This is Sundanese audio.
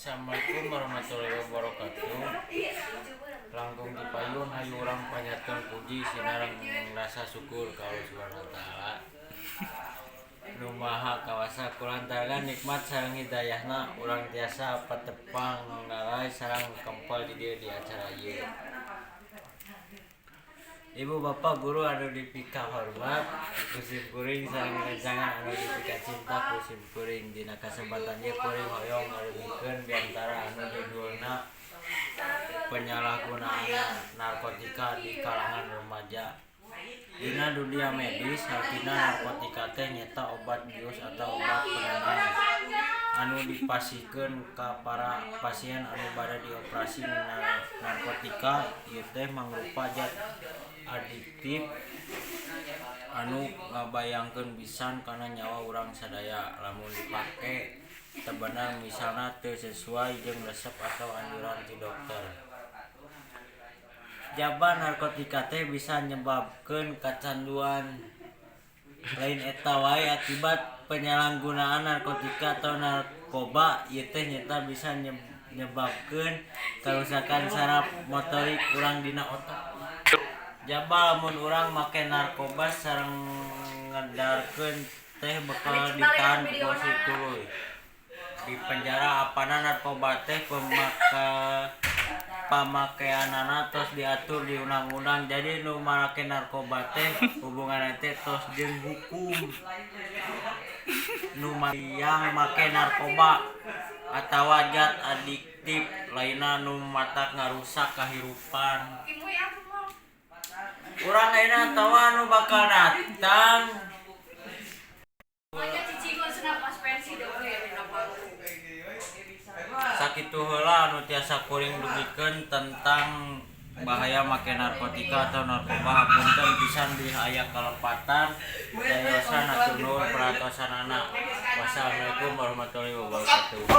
Assalamualaikum warahmatullahi wabarakatuh. Langkung ti payun, hayu urang panjatkeun puji sinareng rasa syukur ka Allah Subhanahu wa Taala, Nu Maha Kawasa, kulantaran nikmat sareng hidayahna urang tiasa patepang ngarai sareng kempel di dieu di acara ieu. Ibu bapak guru anu dipika hormat ku sim kuring sareng rerencangan anu dipika cinta ku sim kuring, dina kasempatan ieu kuring hoyong ngadugikeun biantara anu judulna penyalahgunaan narkotika di kalangan remaja. Dina dunia medis, hartina narkotika teh nyaeta obat bius atawa obat penenang anu dipasihkeun ka para pasien anu bade dioperasi. Narkotika ieu teh mangrupa zat adiktif anu ngabahayakeun pisan kana nyawa urang sadaya lamun dipake teu bener, misalna teu sasuai jeung resep atawa anjuran ti dokter. Jaba narkotika teh bisa nyebabkeun kacanduan. Lain eta wae, akibat penyalahgunaan narkotika atau narkoba ieu teh nyaeta bisa nyebabkeun karusakan saraf motorik urang dina otak. Jaba lamun urang make narkoba sareng ngedarkeun teh bakal ditahan ku polisi tuluy dipenjara. Apana narkoba teh pamakeanana tos diatur di undang-undang, jadi nu make narkoba teh hubunganna teh tos jeung hukum. Nu yang make narkoba atawa zat adiktif lainna nu matak ngarusak kahirupan urang ayeuna atawa nu bakal datang. Makanya cicingan senap pas pensi dong ya. Sakitu heula anu tiasa kuring dugikeun tentang bahaya make narkotika atau narkoba. Hapunten pisan bilih aya kalepatan. Sayosa, hatur nuhun perhatosanana. Wassalamualaikum warahmatullahi wabarakatuh.